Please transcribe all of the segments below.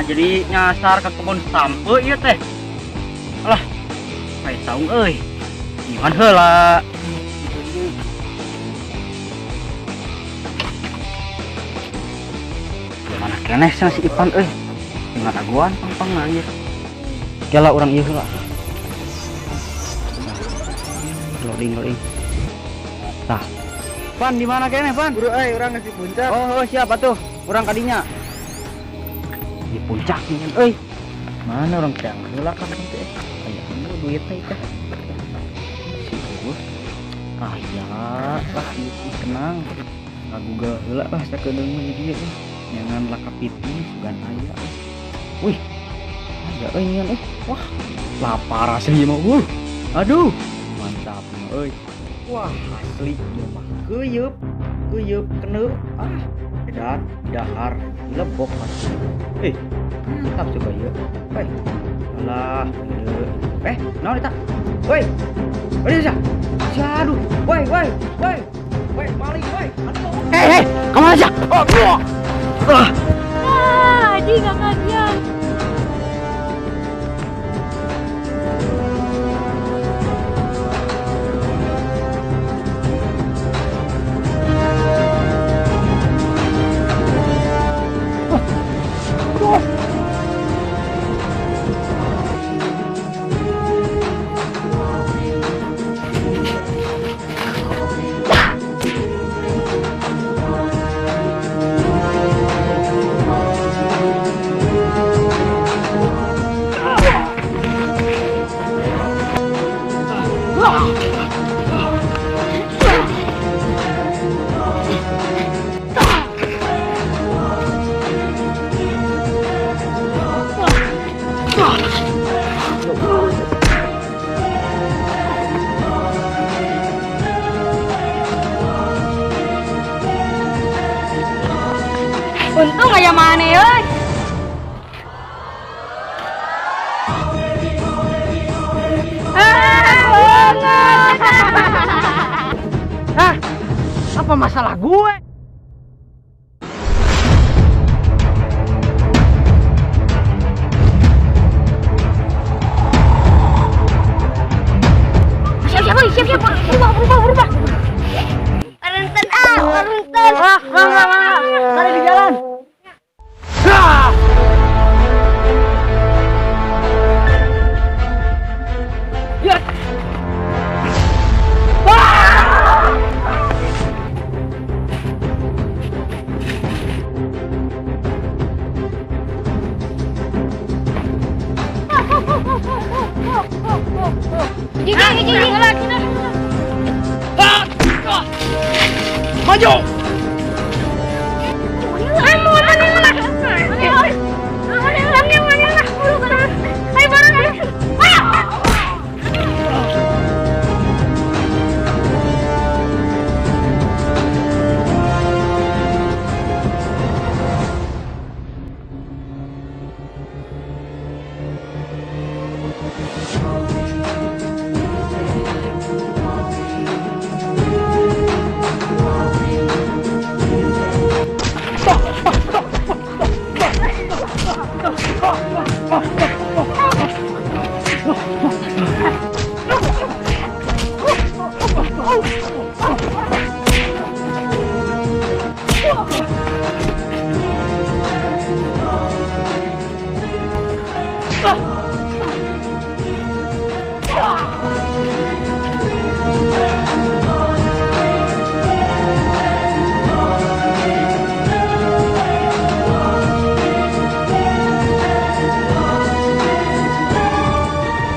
Nah, jadi nyasar ke kebun sampeu ieu teh. Alah, kayak saung euy. Gimana heula? Mana keneh si Ipan euy. Dengan aguan pang-pang ieu. Kela urang ieu heula. Loading loading. Tah. Pan di mana keneh, Pan? Bro, euy, urang ngasih puncak. Oh, siapa tuh? Urang kadinya. Di puncak nih, euy. Mana orang teang heula kan teh. Aya duitnya itu. Si eueuh. Aya, lah ieu mah tenang. Ka Google heula lah sakedeung mah di dieu. Nyangan lakapiting sugan aya. Wih. Aya euy nyian euy. Wah, lapar asli mah. Aduh, mantap euy. Wah, asli ieu mah keuyeup. Keuyeup kene. Ah, edan dahar lebok asli. Eh, mantap juga ieu. Hei. Alah, ieu. Eh, naon eta? Woi. Woi, sia. Aduh, woi, woi, woi. Woi, maling, woi. Aduh. Hei, hei, kemana sia? Oh, oh. Ah. Ah, Adi nggak kajian. Untung aja mana euy. Ah, Hah? Apa masalah gue? Siap siap siap siap berubah berubah berubah. Parenten ah, parenten. Wah, wah, wah, wah. Tadi di jalan. Ah! Ya. Wah! Gigi gigi gigi. Maju!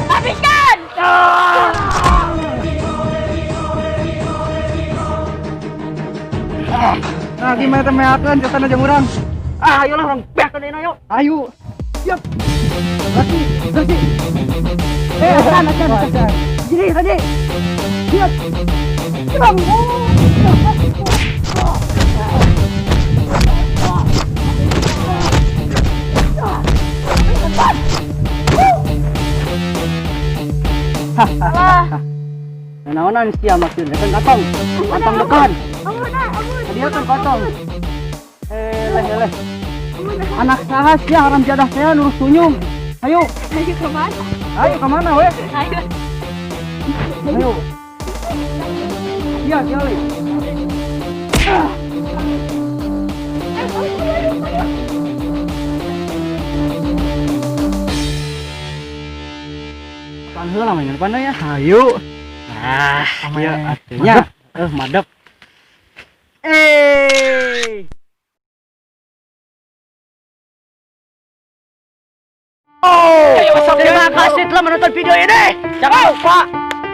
Habiskan! Nah, gimana teh meakeun cetan aja urang. Ah, ayolah orang beak deui ayo. Ayo. Siap. Laki, laki. Eh, acan, acan, acan. Gini, tadi. Siap. Serang. Alah. Naonan sia maksudnya kan katong. Katong dekan. Ampun, ah, ampun. Dia kan kotong. Eh, leh, leh. Ampun, Anak saha sia, haram jadah saya nurus tunyum. Ayo. Ayo kemana? Ayo kemana weh? Ayo. Ayo. Iya, kali. Ah. Ayo, ayo, ayo. Pan heula mainan pan ya. Ayo. Ah, iya atunya. Eh, madep. Eh. Oh, terima kasih telah menonton video ini. Jangan lupa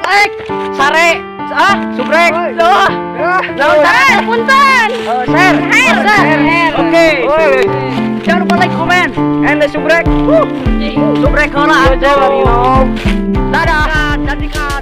like, share, ah, subrek, loh, loh, share, Punten. Share, Share. Share. Oke. Jangan lupa like, comment, and the subrek. Subrek heula atuh. Dadah, nantikan.